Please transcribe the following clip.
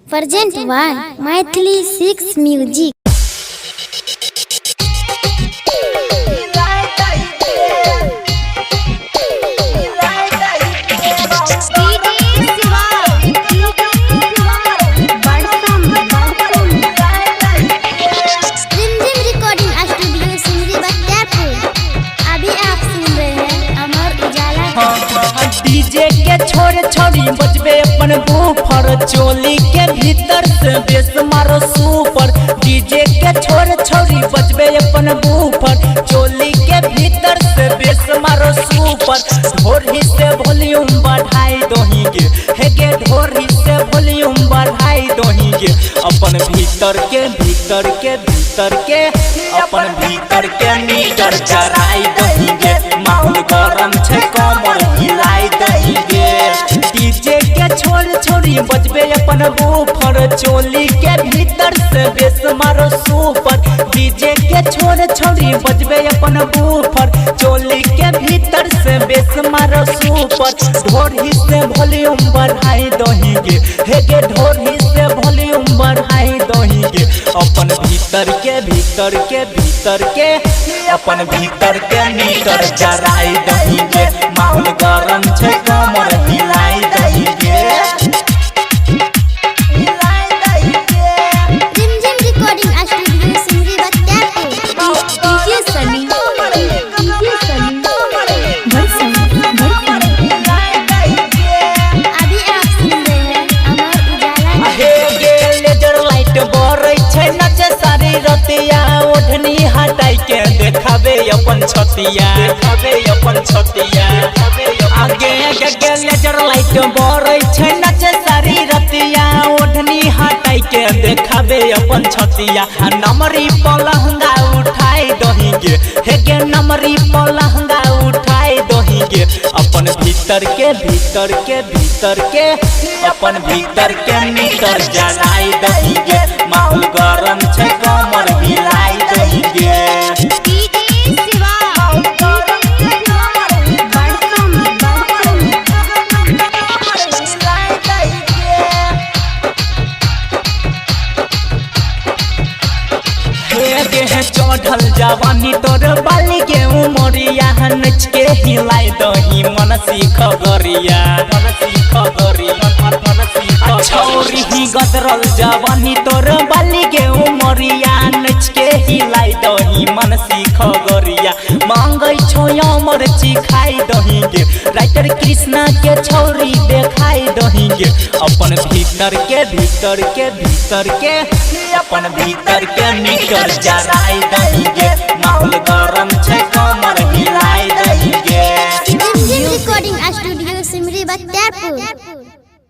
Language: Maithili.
Present by Maithili 6 Music. Rimjhim recording studio Simri Bakhtiyarpur. अभी आप सुन रहे हैं अमर उजाला। डीजे के छोड़ छोड़ी बजबे अपन बूफर, चोली के भीतर से बेस मारो सुपर। डीजे के छोड़ छोड़ी बजबे अपन बूफर, चोली के भीतर से बेस मारो सुपर। ढोरी से वॉल्यूम बढ़ाई दोही गे, हे गे ढोरी से वॉल्यूम बढ़ाई दोही गे। अपन भीतर के भीतर के भीतर के अपन भीतर के मीटर चराई दही गे। माहौल गरम छै कमर हिलाई दही गे। डीजे के छोड़ छोड़ी बजबे अपन बूफर, चोली के भीतर से बेस मारो सुपर। डीजे के छोड़ छोड़ी बजबे अपन बूफर, चोली के भीतर से बेस मारो सुपर। ढोरी से वॉल्यूम बढ़ाई दही गे, हे गे ढोरी से वॉल्यूम बढ़ाई दही गे। अपन भीतर के भीतर के भीतर के अपन भीतर के मीटर जराई दही गे। माहौल गरम छै कमर हिलाई दही गे। Rimjhim recording studio Simri Bakhtiyarpur. DJ Sunny, DJ Sunny, Barsam, Barsam. अभी आप सुन रहे हैं अमर उजाला। हे गे लेजर लाइट बरै छै नचे सारी रतिया, ओढ़नी हटाई के देखाबे अपन छतिया, देखाबे अपन छतिया। आगे आगे गे लेजर लाइट बरै छै नचे सारी रतिया, ओढ़नी हटाई के देखाबे अपन छतिया। आ नमरी पलहंगा उठाई दही गे, हे गे नमरी पलहंगा उठाई दही गे। अपन भीतर के भीतर के भीतर के अपन भीतर के मीटर जराई दही गे। माहौल गरम छै कमर हिलाई दही गे। Barsam, Barsam. हे देह चढ़ल जवानी तोर बाली के उमरिया, नच के हिलाई दही मन सीख गरिया, मन सीख गरिया, मन सीख। छौरी ही गदरल जवानी तोर बाली के उमरिया, नच के हिलाई दही मन सीख गरिया। मांगै छौ अमर चिखाई दही गे, राइटर कृष्णा के छौरी देखाई दही गे। अपन भीतर के भीतर के भीतर के अपन भीतर के मीटर जराई दही गे। माहौल गरम छै कमर हिलाई दही गे। Rimjhim recording studio Simri Bakhtiyarpur.